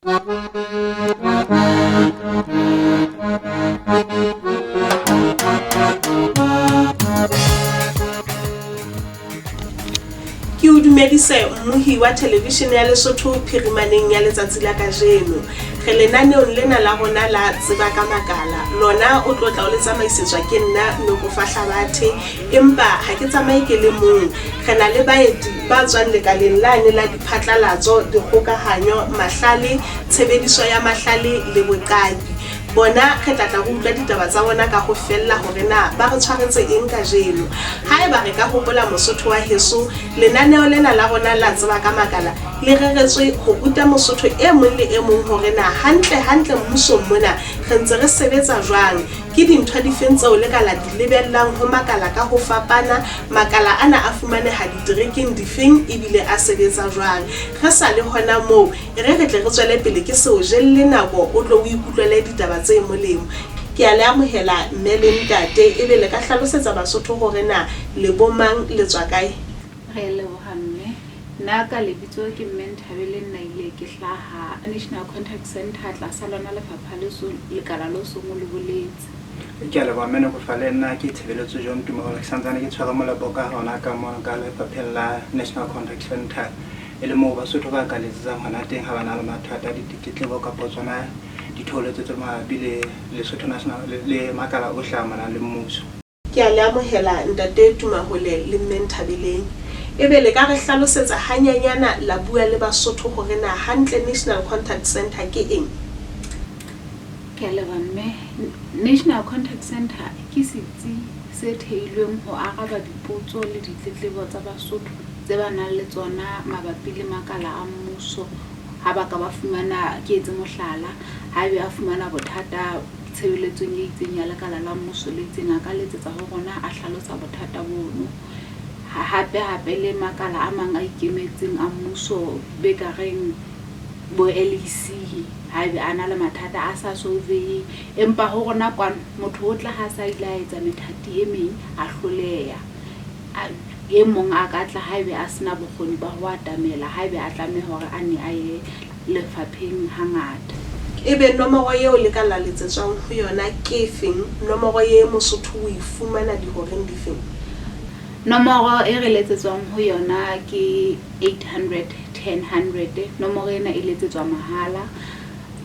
Ke o dumedise mmohi wa thelevishene ya Lesotho phirimaneng ya letsatsi la kajeno. Re lenaneong lena la rona la Tseba ka Makala. Lona o tlo tla o le tsamaisetswa ke nna Nokofa Hlabathe, empa ha ke tsamaye ke le mong. Re na le baeti ba tswang lekaleng lane la diphatlalatso, dikgokahanyo, mahlale, tshebediso ya mahlale le boqapi. Bona re tla tla re utlwa ditaba tsa bona ka ho fella hore na ba re tshwaretse eng kajeno. Haeba re ka hopola Mosotho wa heso, lenaneo lena la rona la Tseba ka Makala le reretswe ho ruta Mosotho e mong le e mong hore na hantle hantle mmusong mona re ntse re sebetsa jwang, ke dintho difeng tseo le ka la di lebellang ho makala ka ho fapana, makala ana a fumaneha diterekeng difeng ebile a sebetsa jwang. Re sa le hona moo, E re re tle re tswele pele ke se o jelle nako o tlo o ikutlwele ditaba tse molemo. Ke a le amohela mme le ntate, ebe le ka hlalosetsa Basotho hore na le bo mang le tswa kae? Re a leboha mme. Nna ka lebitso ke Mme Nthabeleng Naile ke hlaha National Contact Centre tlasa lona lefapha leso lekala lo song o le boletse. Ke a leboha Mme Nokofa le nna ke Tshebeletso John Tumahole ke santsane ke tshwere molapo ka hona ka mono ka lefapheng la National Contact Centre. E le moo Basotho ba ka letsetsang hona teng ha ba na le mathata, ditletlebo kapa tsona dithoholetso tse mabapi le Lesotho National le makala ohle a amanang le mmuso. Ke a le amohela Ntate Tumahole le Mme Nthabeleng. Ebe le ka re hlalosetsa hanyanyana la bua le Basotho hore na hantle National Contact Centre ke eng? Ke a leboha Mme. National Contact Centre ke setsi se theilweng ho araba dipotso le ditletlebo tsa Basotho tse ba nang le tsona mabapi le makala a mmuso ha ba ka ba fumana, ke etse mohlala, haebe a fumana bothata tshebeletsong e itseng ya lekala la mmuso le itseng, a ka letsetsa ho rona a hlalosa bothata bono. Hape hape le makala a mang a ikemetseng a mmuso be ka reng bo LEC haebe a na le mathata a sa solveheng, empa ho rona kwano motho o tla ha sa ile a etsa methati e meng a hloleha. E mong a ka tla haebe a se na bokgoni ba ho atamela, haebe a tlameha hore a ne a ye lefapheng hangata. Ebe nomoro eo le ka laletsetswang ho yona ke efeng? Nomoro ye Mosotho o e fumana dihoreng difeng? Nomoro e re letsetswang ho yona ke 800 10 100. Nomoro ena e letsetswa mahala.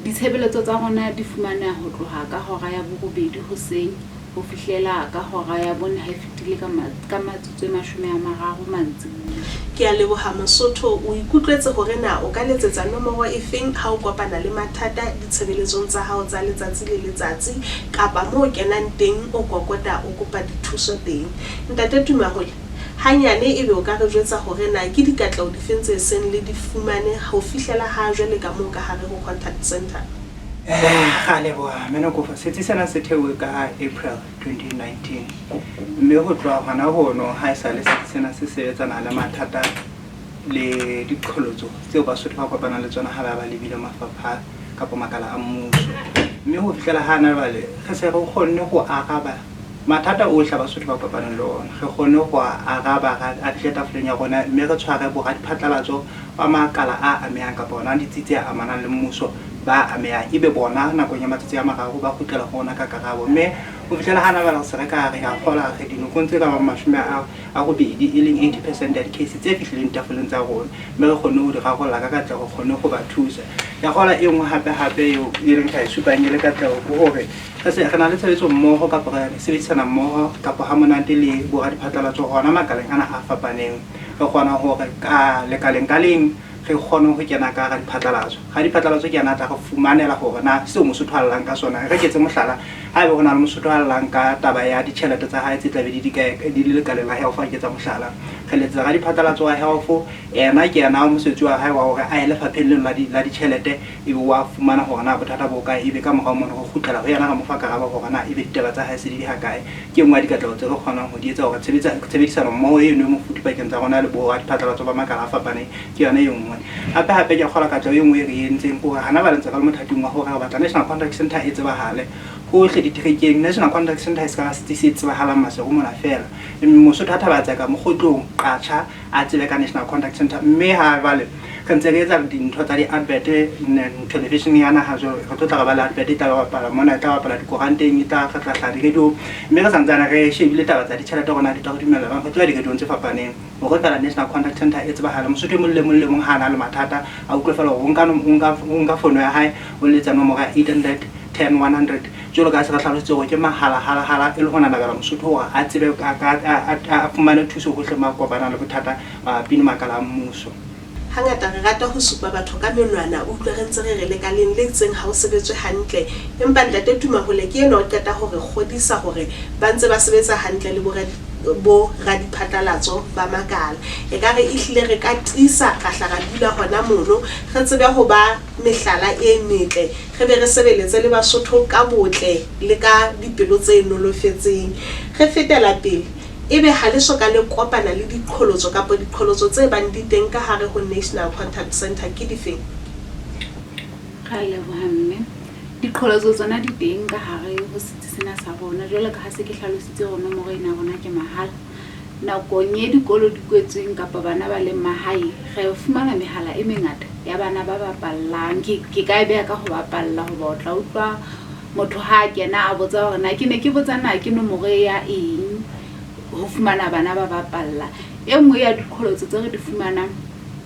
Ditshebeletso tsa rona di fumaneha ho tloha ka hora ya borobedi hoseng ho fihlela ka hora ya bone ha e fetile ka ka matsotso e 30 mantsibuya. Ke a leboha Mosotho, o ikutlwetse hore na o ka letsetsa nomoro e feng ha o kopana le mathata ditshebeletsong tsa hao tsa letsatsi le letsatsi kapa moo o kenang teng o kokota o kopa dithuso teng. Ntate Tumahole, hanyane ebe o ka re jwetsa hore na ke dikatleho difeng tse seng le di fumane ho fihlela ha jwale ka moo ka hare ho contact centre? Ra leboha Mme Nokofa. Setsi sena se theuwe ka April 2019 mme ho tloha hona hono ha esale setsi sena se sebetsana le mathata le diqholotso tseo Basotho ba kopanang le tsona ha ba ba lebile mafapha kapa makala a mmuso. Mme ho fihlela hana jwale re se re kgonne ho araba mathata ohle a Basotho ba kopanang le ona. Re kgonne ho a araba ra a fihle tafoleng ya rona mme re tshware boradiphatlalatso ba makala a amehang kapa hona ditsi tse amanang le mmuso ba amehang, ebe bona nakong ya matsatsi a mararo ba kgutlela ho rona ka karabo. Mme ho fihlela hana jwale re se re ka re a kgola re dinokong tse ka bang 80, e leng 80 percent ya di-case tse fihlileng ditafoleng tsa rona, mme re kgonne ho di rarolla ka katleho, re kgonne ho ba thusa. Ke a kgola e nngwe hape hape eo e leng ra e supang e le katleho ke hore re se re na le tshebetso mmoho kapa re sebedisana mmoho kapa ha monate le boradiphatlalatso hona makaleng ana a fapaneng. Re kgona hore ka lekaleng ka leng re kgone ho kena ka hara diphatlalatso. Radiphatlalatso ke yena a tla re fumanela hore na seo Mosotho a llang ka sona. Re ke etse mohlala, haeba ho na le Mosotho a llang ka taba ya ditjhelete tsa hae tse tlabe di di le lekaleng la health, ha ke etsa mohlala, re letsetsa radiphatlalatso wa health, yena ke yena mosebetsi wa hae wa hore a ye lefapheng leno la ditjhelete ebe wa fumana hore na bothata bo kae, ebe ka morao mono re kgutlela ho yena re mo fa karabo hore na ebe ditaba tsa hae se di le hakae. Ke e nngwe ya dikatleho tse re kgonang ho di etsa hore tshebedisano mmoho eno e mofuthu pakeng tsa rona le boradiphatlalatso ba makala a fapaneng ke yona e nngwe. Hape hape ke a kgolwa katleho e nngwe e re e entseng ke hore hana jwale ntse re le mothating wa hore re batla National Contact Centre e tsebahale hohle diterekeng. National Contact Centre e se ka ba setsi se tsebahalang Maseru mona feela. Mosotho a Thaba-Tseka, Mokgotlong, Qacha a tsebe ka National Contact Centre. Mme ha jwale Re ntse re etsa dintho tsa di-advert television ya naha jwalo, re tlo tla re ba le advert e tla bapala mona, e tla bapala dikoranteng, e tla re tla hlaha di-radio-ng. Mme re santsane re shebile taba tsa ditjhelete hore na di tla re dumella jwang. Re tlo ya di-radio-ng tse fapaneng hore feela National Contact Centre e tsebahale. Mosotho e mong le mong le mong ha a na le mathata, a utlwe feela hore o nka fono ya hae, o letsa nomoro ya 800 10 100, jwalo ka ha se re hlalositse hore ke mahala hala hala, e le ho nanabela Mosotho hore a tsebe a fumane thuso hohle mo a kopanang le bothata mabapi le makala a mmuso. Hangata re rata ho supa batho ka menwana, o utlwe re ntse re re lekaleng le itseng ha ho sebetswe hantle. Empa Ntate Tumahole ke enwa o qeta ho re kgodisa hore ba ntse ba sebetsa hantle le bo radiphatlalatso ba makala. Ekare ehlile re ka tiisa ra hla ra dula hona mono, re tsebe ho ba mehlala e metle, re be re sebeletse le Basotho ka botle le ka dipelo tse nolofetseng. Re fetela pele, ebe ha le so ka le kopana le diqholotso kapa diqholotso tse bang di teng ka hare ho National Contact Centre ke difeng? Ra leboha mme. Diqholotso tsona di teng ka hare ho setsi sena sa rona. Jwalo ka ha se ke hlalositse hore nomoro ena ya rona ke mahala. Nakong e dikolo di kwetsweng kapa bana ba leng mahae, re fumana mehala e mengata ya bana ba bapallang. Ke ka e beha ka ho bapalla hoba o tla utlwa motho ha a kena a botsa hore na ke ne ke botsa na ke nomoro ya eng, ho fumana bana ba bapalla. E nngwe ya diqholotso tse re di fumanang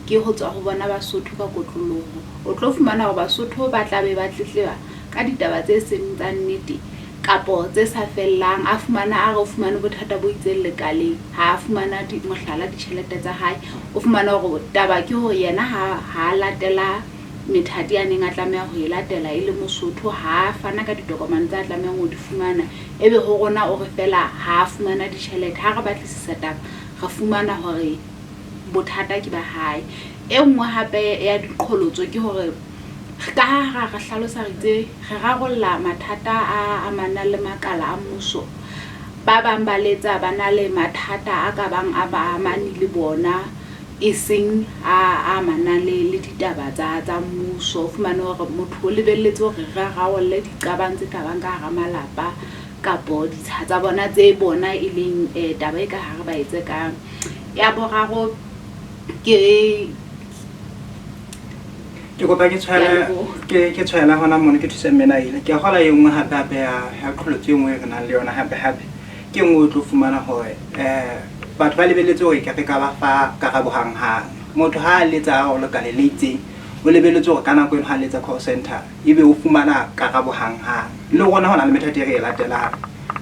ke ho tswa ho bona Basotho ka kotloloho. O tlo fumana hore Basotho ba tla be ba tletleba ka ditaba tse seng tsa nnete kapo tse sa fellang. A fumana a re o fumane bothata bo itseng lekaleng, ha a fumana mohlala ditjhelete tsa hae, o fumana hore taba ke hore yena ha latela methati a neng a tlameha ho e latela e le Mosotho, ha a fana ka ditokomane tse a tlamehang ho di fumana, ebe ho rona o re fela ha a fumana ditjhelete. Ha re batlisisa taba, re fumana hore bothata ke ba hae. E nngwe hape ya diqholotso ke hore ka ha re hlalosa re itse re rarolla mathata a amanang le makala a mmuso, ba bang ba letsa ba na le mathata a ka bang a ba amane le bona, e seng a amanang le ditaba tsa mmuso. O fumane hore motho o lebelletse hore re rarolle diqabang tse ka bang ka hara malapa kapo ditsha tsa bona tse bona e leng taba e ka hare ba etse kang. Ya boraro ke Ke kopa ke tshwele ke tshwela hona mono, ke thuse mme Naila. Ke a kgola e nngwe hape hape ya qholotso e nngwe e re nang le yona hape hape. Ke nngwe o tlo fumana hore batho ba lebelletse hore re ka ba fa karabo hang hang. Motho ha a letsa o lekale le itseng, o lebelletse hore ka nako eno ha a letsa call center ebe o fumana karabo hang hang. Le rona hona le methati e re e latelang.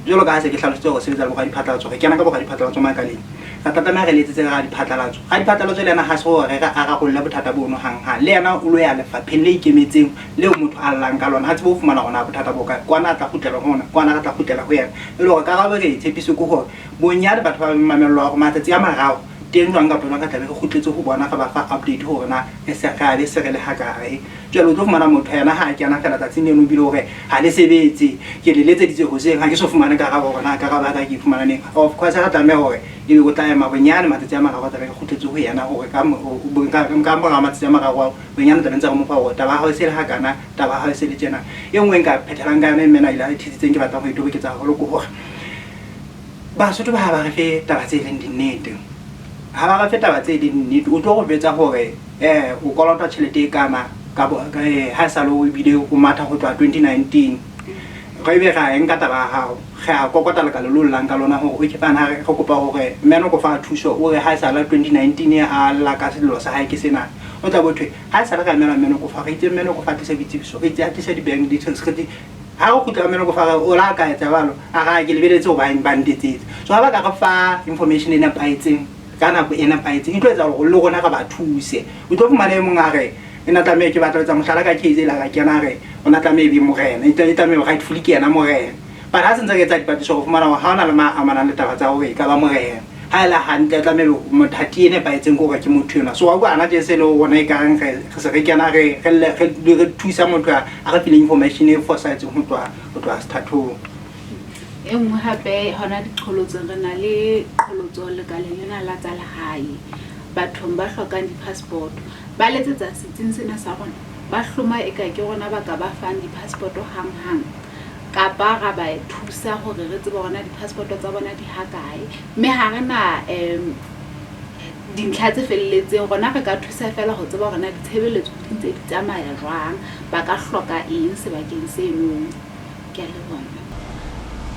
Jwalo ka ha se ke hlalositse hore sebetsa le boradiphatlalatso, re kena ka boradiphatlalatso makaleng. Re tla tlameha re letsetse radiphatlalatso. Radiphatlalatso le yena ha se hore re rarolle bothata bono hang hang. Le yena o lo ya lefapheng le ikemetseng leo motho a llang ka lona. Ha tsebe ho fumana hore na bothata bo kae. Kwana a tla kgutlela ho rona, kwana re tla kgutlela ho yena. E le hore karabo e re e tshepise ke hore bonyane batho ba mamello ya hore matsatsi a mararo teng jwang kapa jwang re tlabe re kgutletse ho bona, re ba fa update hore na re se re abe se re le hakae. Jwale o tlo fumana motho yena ha a kena feela tsatsing leno ebile hore ha le sebetse, ke le letseditse hoseng ha ke so fumane karabo hore na karabo ya ka ke e fumana neng. Of course re tlameha hore ebe o tla ema bonyane matsatsi a mararo, tlabe re kgutletse ho yena hore ka mora matsatsi a mararo ao bonyane tlabe ntse re mo fa hore taba ya hao e se le hakana, taba ya hao e se le tjena. E nngwe e nka phethelang ka yona e mme na ile a e thusitseng ke batlang ho e toboketsa haholo ke hore Basotho ba ha ba re fe taba tse leng dinnete. Ha ba re fe taba tse leng nnete, o tlo go jwetsa hore o kolota tjhelete e kana ka ha e sale o bile o matha ho tloha 2019. Re be ra e nka taba ya hao, re a kokota lekala leo llang ka lona hore okay fine, ha re kopa hore mme no kofa thuso, o re ha e sale 2019 a lla ka sello sa hae ke sena. O tla bo thwe ha e sale re emela mme no kofa, re itse mme no kofa tlisa boitsebiso, re itse a tlisa di-bank details, re itse ha o kgutla mme no kofa o la ka etsa jwalo, a ra ke lebeletse ho ba ntetsetse. So ha ba ka re fa information e nepahetseng ka nako e nepahetseng, e tlo etsa hore le rona re ba thuse. O tlo fumana e mong a re e na tlameha, ke batla ho etsa mohlala ka case e la ka kena re o na tlameha e be morena, e tlameha rightfully ke yena morena. But ha sentse re etsa dipatlisiso re fumana hore ha ona le ma amanang le taba tsa hore e ka ba morena. Ha e le hantle tlameha mothati e nepahetseng ke hore ke motho enwa. So wa utlwa hana tje se le rona e kareng re se re kena re re thusa motho a re fileng information e fosahetseng ho tloha sethathong. E nngwe hape hona diqholotsong, re na le qholotso lekaleng lena la tsa lehae. Bathong ba hlokang di-passport ba letsetsa setsing sena sa rona, ba hloma eka ke rona ba ka ba fang di-passport hang-hang, kapa ra ba thusa hore re tsebe hore na di-passport tsa bona di hakae. Mme ha re na Dintlha tse felletseng rona re ka thusa feela ho tseba hore na ditshebeletso di ntse di tsamaya jwang, ba ka hloka eng sebakeng seno. Ke a leboha mme.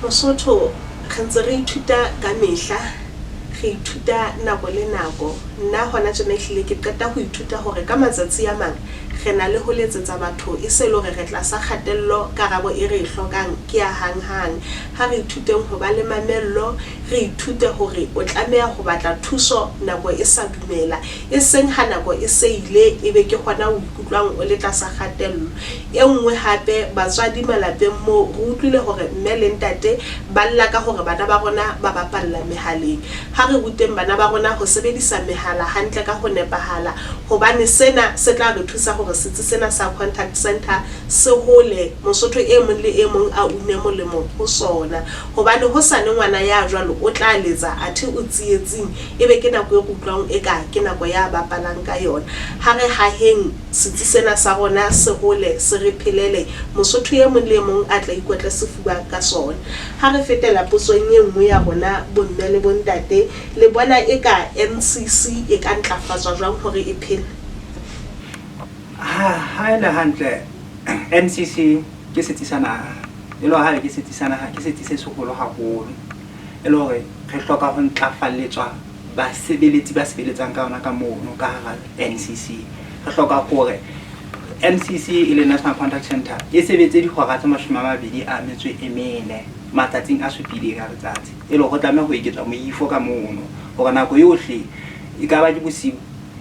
Mosotho, re ntse re ithuta ka mehla, re ithuta nako le nako. Nna hona tjena ehlile ke qeta ho ithuta hore ka matsatsi a mang re na le ho letsetsa batho e se le hore re tlasa kgatello, karabo e re e hlokang ke ya hanghang. Ha re ithuteng ho ba le mamello, re ithute hore o tlameha ho batla thuso nako e sa dumela, e seng ha nako e se ile ebe ke hona o ikutlwang o le tlasa kgatello. E nngwe hape, batswadi malapeng moo re utlwile hore mme le ntate ba lla ka hore bana ba rona ba bapalla mehaleng. Ha re ruteng bana ba rona ho sebedisa mehala hantle ka ho nepahala hobane sena se tla re thusa hore setsi sena sa contact centre se hole, Mosotho e mong le e mong a une molemo ho sona. Hobane hosane ngwana ya jwalo o tla letsa athe o tsietsing ebe ke nako e re utlwang eka ke nako ya bapalang ka yona. Ha re haheng setsi sena sa rona se hole, se re phelele, Mosotho e mong le e mong a tle a ikotle sefuba ka sona. Ha re fetela potsong e nngwe ya rona bomme le bontate, le bona eka NCC e ka ntlafatswa jwang hore e phele? Ha e le hantle NCC ke setsi sa naha, e le hore haebe ke setsi sa naha ke setsi se seholo haholo. E le hore re hloka ho ntlafalletswa basebeletsi ba sebeletsang ka yona ka mono ka hara NCC. Re hloka hore NCC e leng National Contact Centre e sebetse dihora tse 24 matsatsing a supileng a letsatsi. E le hore ho tlameha ho eketswa moifo ka mono hore nako yohle e ka ba ke bosiu,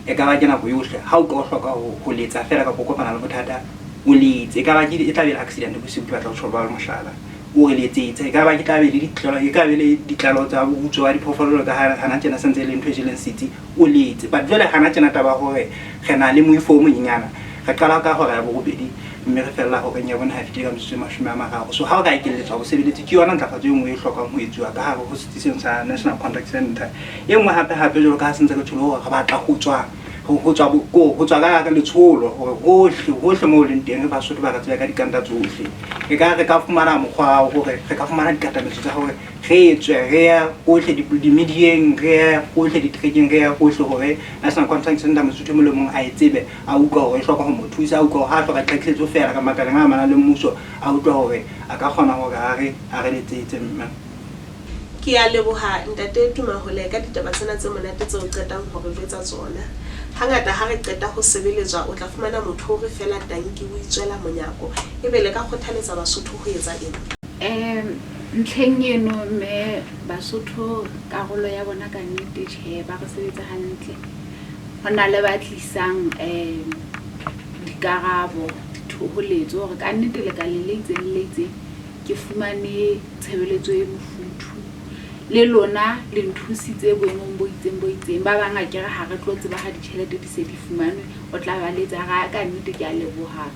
e ka ba ke nako yohle ha o ka o hloka ho letsa feela kapa o kopana le bothata o letse. E ka ba ke e tla be le accident bosiu ke batla ho tjho jwalo mohlala, o re letsetse. E ka ba ke tla be le ditlelo, e ka be le ditlaleho tsa ho utswa ha diphoofolo jwalo ka ha hana tjena sentse e le ntho e jeleng setsi, o letse. But jwale hana tjena taba ya hore re na le moifo o monyenyana, re qala ka hora ya borobedi mme re fella horeng ya bone ha e fetile ka metsotso e 30. So ha o ka ekelletswa bosebeletsi ke yona ntlafatso e nngwe e hlokang ho etsuwa ka hare ho setsi seno sa National Contact Centre. E nngwe hape hape jwalo ka ha sentse re tjholo hore re batla ho tswa ho tswa ho tswa ka letsholo hore hohle hohle moo leng teng Basotho ba re tsebe ka dikanta tsohle. E ka re ka fumana mokgwa wa hore re ka fumana dikatametso tsa hore re tswe re ye hohle di-media-eng, re ye hohle diterekeng, re ye hohle hore National Contact Centre Mosotho e mong le mong a e tsebe, a utlwa hore e hloka ho mo thusa, a utlwa hore ha a hloka ditlhakisetso feela ka makaleng a amanang le mmuso, a utlwa hore a ka kgona hore a re a re letsetse mme. Ke ya leboha Ntate Tumahole ka ditaba tsena tse monate tseo o qetang ho re jwetsa tsona. Hangata ha re qeta ho sebeletswa o tla fumana motho o re fela tanki o itswela monyako. Ebe le ka kgothaletsa Basotho ho etsa eng? Ntlheng eno mme Basotho karolo ya bona ka nnete tjhe ba re sebetsa hantle. Ho na le ba tlisang dikarabo, dithoholetso hore ka nnete lekaleng le itseng le le itseng ke fumane tshebeletso e mofuthu. Le lona le nthusitse boemong bo itseng bo itseng. Ba bang akere ha re tlo tseba ha ditjhelete di se di fumanwe, o tla ba letsa a re ka nnete ke a leboha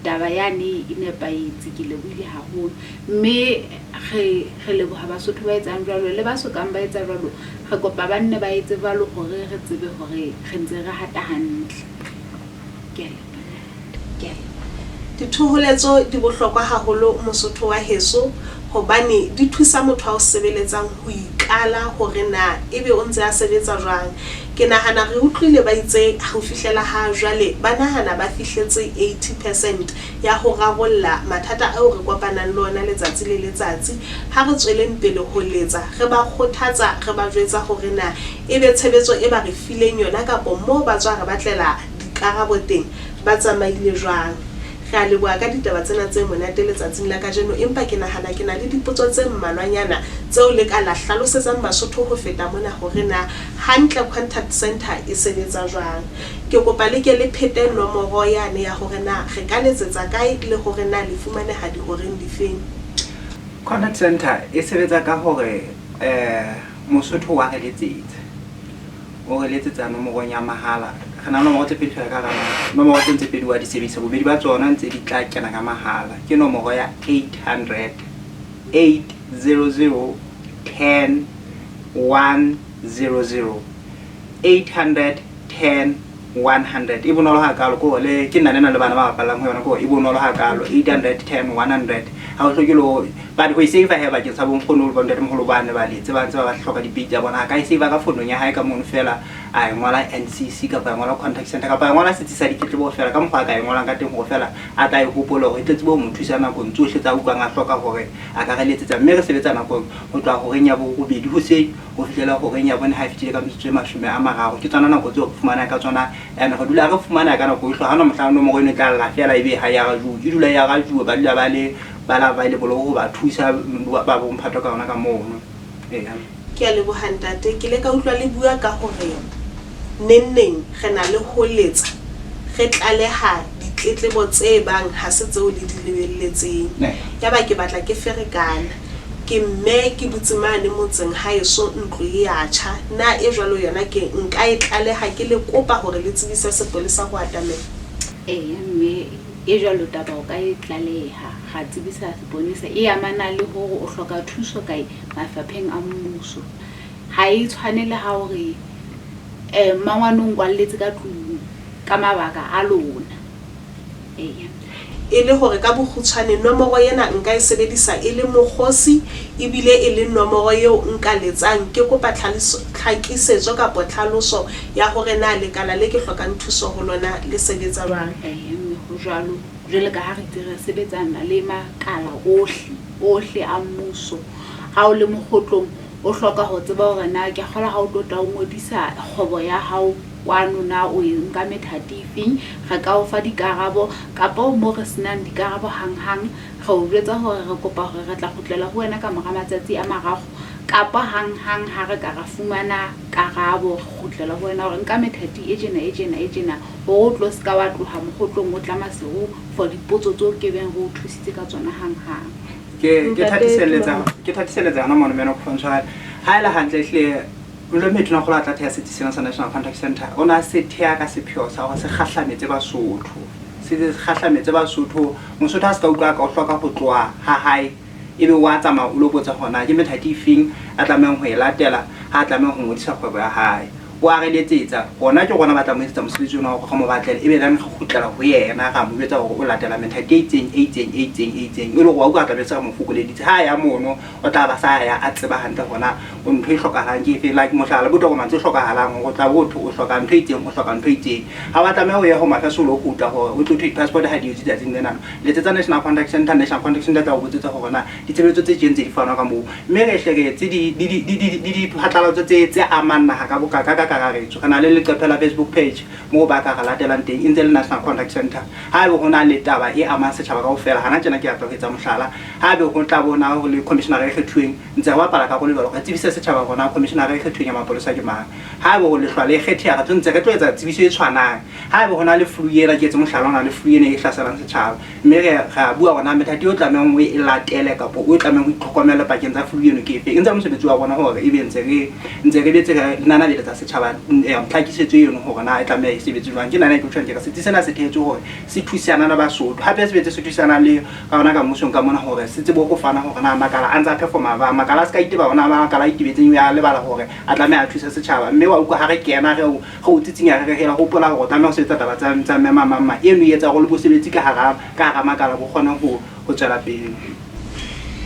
taba yane e nepahetse, ke lebohile haholo. Mme re re leboha Basotho ba etsang jwalo le ba sokang ba etsa jwalo, re kopa ba nne ba etse jwalo hore re tsebe hore re ntse re hata hantle. Ke a leboha. Ke a leboha. Dithoholetso di bohlokwa haholo Mosotho wa heso hobane di thusa motho a o sebeletsang ho ikala hore na ebe o ntse a sebetsa jwang. Ke nahana re utlwile ba itse ho fihlela ha jwale ba nahana ba fihletse 80 percent ya ho rarolla mathata ao re kopanang le ona letsatsi le letsatsi. Ha re tsweleng pele ho letsa re ba kgothatsa re ba jwetsa hore na ebe tshebetso e ba re fileng yona kapo moo ba tswa re batlela dikarabo teng ba tsamaile jwang. Re a leboha ka ditaba tsena tse monate letsatsing la kajeno empa ke nahana ke na le dipotso tse mmalwanyana tseo le ka la hlalosetsang Basotho ho feta mona hore na hantle contact centre e sebetsa jwang. Ke kopa le ke le phete nomoro yane ya hore na re ka letsetsa kae le hore na le fumaneha dihoreng difeng. Contact centre e sebetsa ka hore Mosotho wa re letsetsa. O re letsetsa nomorong ya mahala. Re na le nomoro tse pedi fela ka hara nomoro tseno tse pedi wa di sebedisa. Bobedi ba tsona ntse di tla kena ka mahala. Ke nomoro ya 800 800 10 100. 800 10 100. E bonolo hakalo ke hore le ke nna le na le bana ba bapallang ho yona ke hore e bonolo hakalo. 800 10 100. Ha o hloke le ho but ho e save he bakeng sa bo nkgono le bo ntatemoholo ba ne ba letse ba ntse ba hloka dipei tsa bona. A ka e save ka founong ya hae ka mono feela. A e ngola NCC kapa a ngola contact center kapa a ngola setsi sa ditletlebo feela, ka mokgwa a ka e ngolang ka teng hore feela a tla e hopola hore e tle tsebe ho mo thusa nakong tsohle tsa utlwang a hloka hore a ka re letsetsa. Mme re sebetsa nakong ho tloha horeng ya 8 hoseng ho fihlela horeng ya 4 ha e fetile ka metsotso e 30. Ke tsona nako tseo re fumanang ka tsona, and re dula re fumana ka nako yohle. Ha hona mohlang nomoro eno e tla lla feela ebe ha e arajuwe, e dula e arajuwe. Ba dula ba le ba le available ho ba thusa ba bomphato ka yona ka mono. Eya. Ke a leboha, ntate. Ke ile ka utlwa le bua ka hore neng neng re na le ho letsa re tlaleha ditletlebo tse bang ha se tseo le di lebelletseng. Yaba ke batla ke ferekana. Ke mme ke dutse mane motseng haeso, ntlo e ya tjha. Na e jwalo yona ke nka e tlaleha ke le kopa hore le tsebise sepolesa ho atamela? Eya mme, e jwalo taba o ka e tlaleha, ra tsebisa seponesa. E amana le hore o hloka thuso kae mafapheng a mmuso. Ha e tshwane le ha hore mmangwane o nkwalletse ka tlung ka mabaka a lona. Eya. E le hore ka bokgutshwane nomoro ena nka e sebedisa e le mokgosi, ebile e le nomoro eo nka letsang ke kopa tlhakisetso kapa tlhaloso ya hore na lekala le ke hlokang thuso ho lona le sebetsa jwang. Eya mme, ho jwalo. Jwale ka ha re itse re sebetsana le makala ohle ohle a mmuso. Ha o le mokgotlong, o hloka ho tseba hore na ke kgolwa ha o tlo tla o ngodisa kgwebo ya hao kwano, na o e nka methati efeng, re ka o fa dikarabo. Kapa mo re senang dikarabo hanghang, re o jwetsa hore re kopa hore re tla kgutlela ho wena ka mora matsatsi a 3, kapa hanghang ha re ka ra fumana karabo, re kgutlela ho wena hore nka methati e tjena e tjena e tjena, hore o tlo ska wa tloha mokgotlong o tla Maseru for dipotso tseo ke beng re o thusitse ka tsona hanghang. Ke thatiseletsa yona mono meno go ha e le hantle, ehlile Molomme Tonakgolo a tla theha setsi sena sa National Contact Center, o ne a se theha ka sepheo sa hore se kgahlametse Basotho, se kgahlametse Basotho. Mosotho a se ka utlwa ka o hloka ho tloha ha hae, ebe wa tsamaya o lo botsa hona ke methati efeng a tlamehang ho e latela ha a tlameha ho ngodisa kgwebo ya hae. O a re letsetsa, rona ke rona ba tla mo etsetsa mosebetsi ona hore re mo batlele, ebe then re kgutlela ho yena, ra mo jwetsa hore o latela methati e itseng e itseng e itseng e itseng, e le hore wa utlwa re tla be se re mo fokoleditse. Ha a ya mono, o tla ba sa ya a tseba hantle hona o ntho e hlokahalang ke efe, like mohlala bo tokomane tse hlokahalang hore o tla bo thwe o hloka ntho e itseng, o hloka ntho e itseng. Ha wa tlameha o ye Home Affairs o lo kgutla hore o tlo thwe di-passport ha di etswe tsatsing lena. Letsetsa National Contact Center, National Contact Center tla o botsetsa hore na ditshebeletso tse tjeng tse di fanwa ka moo. Mme re hle re etse diphatlalatso tse amang naha ka boka ka kakaretso. Re na le leqephe la Facebook page moo ba ka re latelang teng, e ntse le National Contact Center. Ha ebe ho na le taba e amang setjhaba kaofela, hana tjena ke batla ho etsa mohlala, ha ebe ho tla bona ho le commissioner e kgethuweng, ntse re bapala karolo jwalo, re tsebise setjhaba hore na commissioner e kgethuweng ya mapolesa ke mang. Ha ebe ho lehlwa le kgetheha, re tlo ntse re tlo etsa tsebiso e tshwanang. Ha ebe ho na le flu ena, ke etse mohlala, ho na le flu ena e hlaselang setjhaba, mme re a bua hore na methati o tlamehang o e latele kapa o tlamehang o itlhokomele pakeng tsa flu eno ke efe. E ntse mosebetsi wa rona hore ebe ntse re betse re nanabeletsa setjhaba tlhakisetso eno hore na e tlameha e sebetse jwang. Ke nana ke tjhong ke re setsi sena se thehetswe hore se thusana le Basotho, hape se betse se thusana le ka hona ka mmusong ka mona hore se tsebe ho fana hore na makala a ntse a performa ba makala a se ka iteba hona makala a itebetseng ya lebala hore a tlameha a thuse setjhaba. Mme wa utlwa ha re kena re o tsitsinya re re hopola hore o tlameha ho sebetsa taba tsa mme mamma eno e etsa hore le bosebetsi ka hara makala bo kgone ho tswela pele.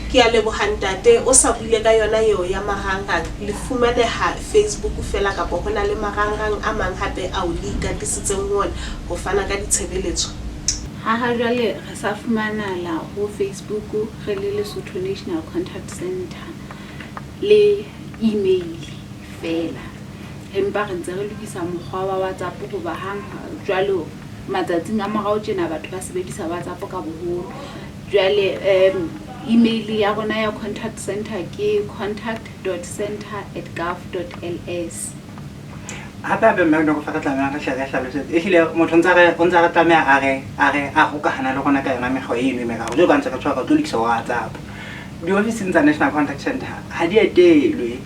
Ke a leboha, ntate. O sa buile ka yona eo ya marangrang, le fumaneha Facebook fela kapa ho na le marangrang a mang hape ao le ikatisitseng ho ona ho fana ka ditshebeletso? Ha jwale re sa fumanala ho Facebook re le Lesotho National Contact Center le email fela, empa re ntse re lokisa mokgwa wa WhatsApp, hoba hang jwalo matsatsing a morao tjena batho ba sebedisa WhatsApp ka boholo. Jwale email ya rona ya contact center ke contact.center@gov.ls. Hape hape mme nako fa re tlameha re hle re hlalosetse, ehlile motho o ntse re tlameha a re a hokahana le rona ka yona mekgwa eno e meraro jwalo ka ntse re tshwara, re tlo lokisa WhatsApp. Diofising tsa National Contact Center ha di etelwe,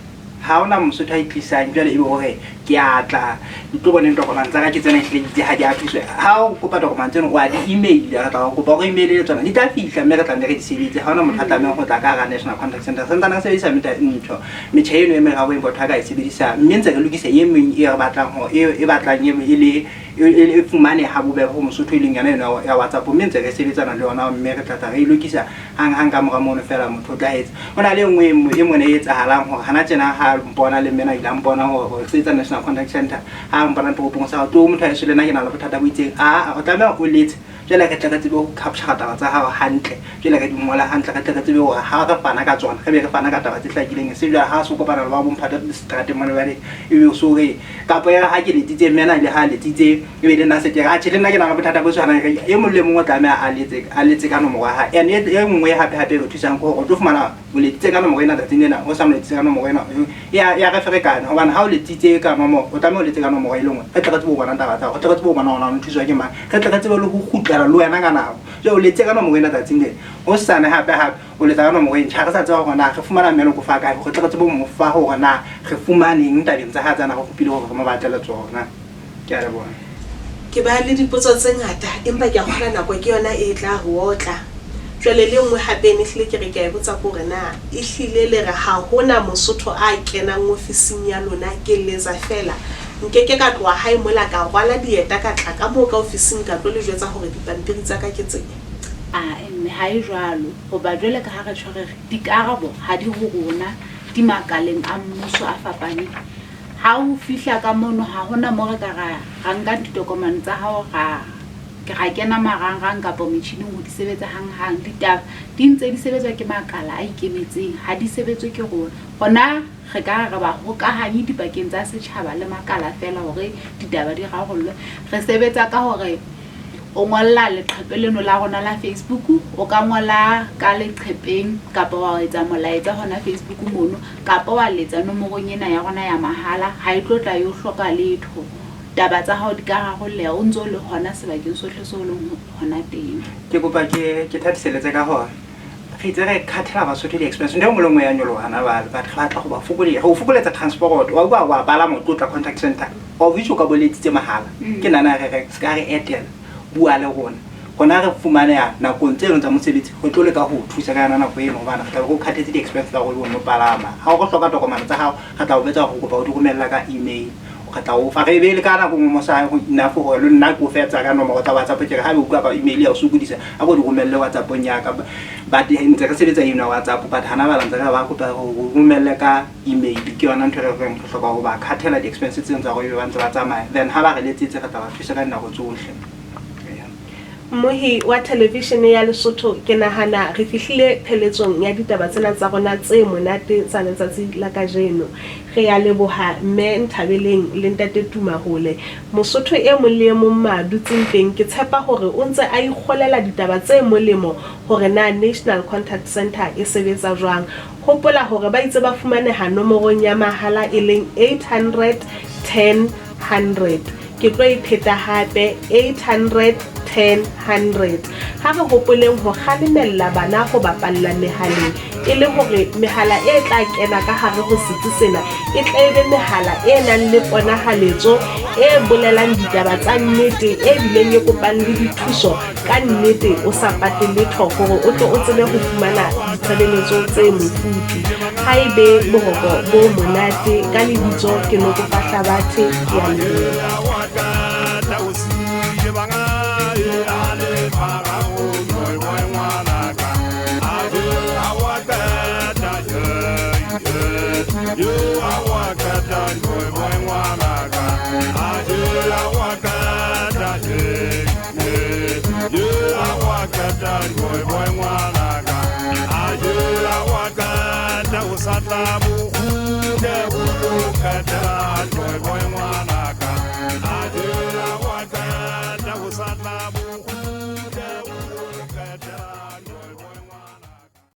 ha hona Mosotho a itlisang jwale ebe hore ke a tla ke tlo boneng tokomane tsa ka ke tsena, ehlile ke itse ha di a thuswe. Ha o kopa tokomane tseno, wa di-email, re tla o kopa hore email le tsona di tla fihla, mme re tla nne re di sebetse. Ha hona motho a tlamehang ho tla ka hara National Contact Center. Santsane re sebedisa ntho metjha eno e meraro e motho a ka e sebedisang, mme ntse re lokisa e meng e re batlang hore e batlang e le e fumaneha ha bobebe ho Mosotho, e leng yona eno ya WhatsApp, mme ntse re sebetsana le yona, mme re tla tla re e lokisa hang hang. Ka mora mono feela motho o tla etsa. Ho na le e nngwe e mona e etsahalang hore hana tjena ha mpona le mmena ile a mpona hore re sebetsa National National Contact Center ha mpona toropong sa tlo motho a eso le nna ke na le bothata bo itseng. Aa, o tlameha o letse jwale re tle re tsebe ho capture taba tsa hao hantle, jwale re di ngola hantle, re tle re tsebe hore ha re fana ka tsona re be re fana ka taba tse hlakileng. E se jwale ha se kopana le ba bomphato seterateng mane jwale ebe o so re kapa ya ha ke letsitse mme ena le ha letsitse ebe le nna se ke re atjhe le nna ke na le bothata bo tshwanang. Re e mong le mong o tlameha a letse, a letse ka nomoro ya hae. And e nngwe hape hape e re thusang ke hore o tlo fumana o letsitse ka nomoro ena tsatsing lena, o sa mo letsitse ka nomoro ena, ya re ferekana. Hobane ha o letsitse ka nomoro, o tlameha o letse ka nomoro e le nngwe, re tle re tsebe ho bona taba tsa hao, re tle re tsebe ho bona hore na o thuswa ke mang, re tle re tsebe le ho kgutlela le wena ka nako. Jwale o letsitse ka nomoro ena tsatsing lena, hosane hape hape o letsa ka nomoro e ntjha, ha re sa tseba hore na re fumana mme Lokofa kae hore re tle re tsebe ho mo fa hore na re fumaneng tabeng tsa hae tsa na re kopile hore re mo batlele tsona. Ke a leboha. Ke ba le dipotso tse ngata empa ke a kgolwa nako ke yona e tla re otla. Jwale le nngwe hape e ne hlile ke re ke a e botsa ke hore na ehlile le re ha hona Mosotho a kenang ofising ya lona, ke letsa feela. Nkeke ka tloha hae mola ka rwala dieta ka tla ka moo ka ofising ka tlo le jwetsa hore dipampiri tsa ka ke tsena. Ae mme ha e jwalo, hoba jwale ka ha re tjho re re dikarabo ha di ho rona, di makaleng a mmuso a fapaneng. Ha o fihla ka mono ha hona mo re ka ra ra nka ditokomane tsa hao ra ra kena marangrang kapa metjhining ho di sebetsa hanghang. Ditaba di ntse di sebetswa ke makala a ikemetseng, ha di sebetswe ke rona. Rona re ka re re ba hokahanyi dipakeng tsa setjhaba le makala feela hore ditaba di rarollwe. Re sebetsa ka hore o ngolla leqhepe leno la rona la Facebook, o ka ngola ka leqhepeng kapa wa etsa molaetsa hona Facebook mono, kapa wa letsa nomorong ena ya rona ya mahala, ha e tlo tla yo hloka letho. Taba tsa hao di ka rarolleha o ntso le hona sebakeng sohle seo o leng hona teng. Ke kopa ke ke thatiseletse ka hore re itse re khathela Basotho di-expense. Ntho e nngwe le nngwe ya nyoloha hana jwale, but re batla ho ba fokoletsa, re o fokoletsa transport. Wa utlwa, wa palama o tlo tla contact center, of which o ka bo letsitse mahala. Ke nana re re se ka re etela, bua le rona. Rona re fumaneha nakong tseno tsa mosebetsi, re tlo leka ho o thusa ka yona nako eno, hobane re tla be re o khathetse di-expense tsa hore o no palama. Ha o re hloka tokomane tsa hao, re tla o jwetsa hore re kopa o di romella ka email, re tla o fa. Re be le ka nako nngwe mo sa enough hore le nna ke o fetsa ka nomoro tsa WhatsApp, ke re ha utlwa ka email ya o sokodisa, a ko di romelle WhatsApp-ong ya ka. But ntse re sebetsa eno ya WhatsApp, but hana jwale ntse re ba kopa hore o romelle ka email. Ke yona ntho e re reng re hloka ho ba khathela di-expense tseno tsa hore ebe ba ntse ba tsamaya. Then ha ba re letsetse, re tla ba thusa ka dinako tsohle. Mmohi wa thelevishene ya Lesotho, ke nahana re fihlile pheletsong ya ditaba tsena tsa rona tse monate tsa letsatsi la kajeno. Re ya leboha mme Nthabeleng le ntate Tumahole. Mosotho e mong le e mong ma dutseng teng, ke tshepa hore o ntse a ikgolela ditaba tse molemo hore na National Contact Centre e sebetsa jwang. Hopola hore ba itse ba fumaneha nomorong ya mahala e leng 800 10 100. Ke tlo e pheta hape, 800 10 100. Ha re hopoleng ho kgalemella bana ho bapalla mehaleng, e le hore mehala e tla kena ka hare ho setsi sena e tle e be mehala e nang le ponahaletso, e bolelang ditaba tsa nnete, e bileng e kopang le dithuso ka nnete o sa pate letho hore o tle o tsebe ho fumana ditshebeletso tse mofuthu. Ha e be boroko bo monate. Ka lebitso ke Nokofa Hlabathe, ke a leboha. You